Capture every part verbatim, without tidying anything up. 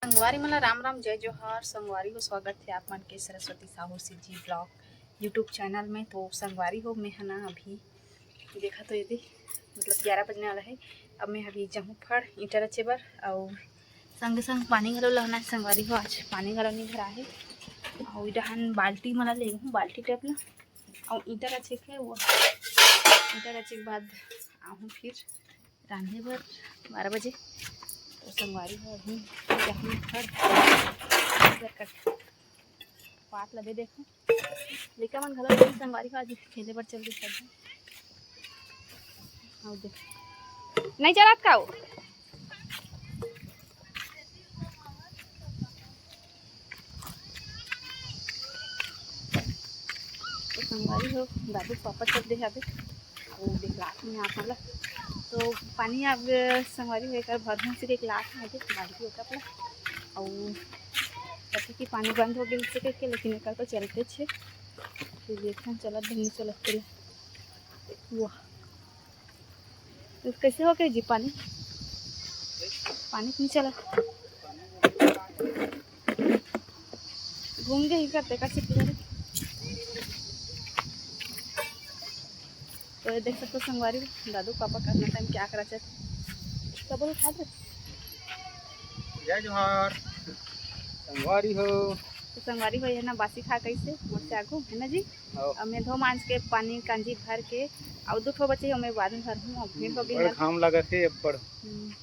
संगवारी मन ला राम राम, जय जोहार। संगवारी हो, स्वागत हे आप मन के Saraswati Sahu CG vlog YouTube channel में। तो संगवारी हो, मैं ह ना अभी देखा तो ये दे, मतलब ग्यारह बजने वाला है। अब मैं अभी जाहूँ फड़ ईंटा रचे बर, अउ संगे संग पानी घलो लाना है संगवारी हो। आज पानी घलो नहीं भरा है। अउ इडहन बाल्टी मला ले हूँ, बाल्टी टाइप ला। अउ ईंटा रचे के वो, ईंटा रचे के बाद आहूँ फिर रांधे बर बारह बजे। तो संगवारी हो, अभी जाहूँ फड़ कर पात लगे देखो। लइका मन घलो नहीं संगवारी हो, आज खेले बर चल दे सब। अउ देख, नहीं चलत का वो? तो संगवारी हो, दादू पापा चल दे हवे। अउ देख लात में आप मन ला। तो पानी अब संगवारी हो, एकर भरहूँ सिर्फ एक लात में आगे बाल्टी ओकर ला। अउ कथी कि पानी बंद हो गए से कह के, लेकिन एकर तो चलते छे। फिर देखन चलत धनी चलत के ला। वाह, तो कैसे हो गए जी पानी? पानी नहीं चला, घूम गए ही करते का चिट्ठी। तो ये देख सकते हो संगवारी, दादू पापा करना टाइम क्या करा चाहते, कबल उठा दे। जय जोहार संगवारी हो। तो संगवारी हो, ये ना बासी खा कैसे मोर से आगू है ना जी। अब मैं धो मांज के पानी कांजी भर के, अउ दू ठो बचे, ओमे बाद में भरहूँ, अब भीड़ हो गई बड़ है। घाम लगत हे, बड़ हम्म।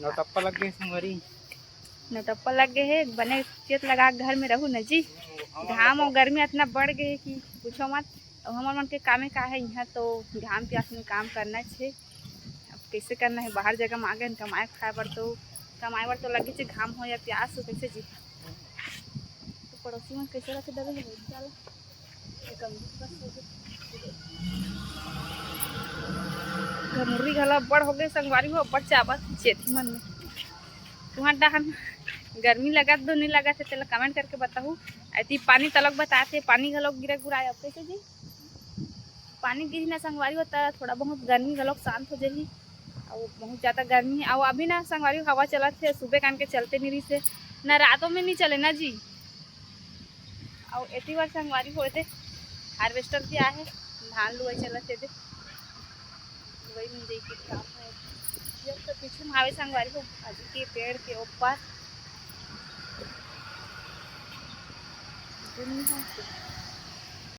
नौटप्पा लग गए संगवारी। नौटप्पा लग गए है, बने चेत लगा के घर में रहू न जी। घाम अउ गर्मी इतना बढ़ गए है कि पूछो मत। अब हमर मन के कामे का है, यहाँ तो घाम प्यास में काम करना छे। अब कैसे करना है, बाहर जगह में आ गए कमाए खाए बर, तो कमाए बर तो लगे छे, घाम हो या प्यास हो, कैसे जी। तो पड़ोसी मन कैसे रखे दबे है, चल। घर मुर्री घला बड़ हो गए संगवारी हो, बड़ चावत चेथी मन में। तुहर डहन गर्मी लगत दो नहीं लगत है, तेला कमेंट करके बताहू। अति पानी तलक बताते, पानी घलो गिरे गुराए। अब कैसे जी, पानी गिरी ना संगवारी हो, त थोड़ा बहुत गर्मी घलो शांत हो जाही। अउ बहुत ज़्यादा गर्मी है। अउ अभी ना संगवारी हवा चलत है, सुबह कान के चलते नहीं रही से, ना रातों में नहीं चले ना जी। अउ एती बार संगवारी हो दे, हार्वेस्टर भी आहे, धान लुआई चलत हे दे, लुआई मिंजई के काम है। ये तो पीछे में हावे संगवारी हो, काजू के पेड़ के ऊपर।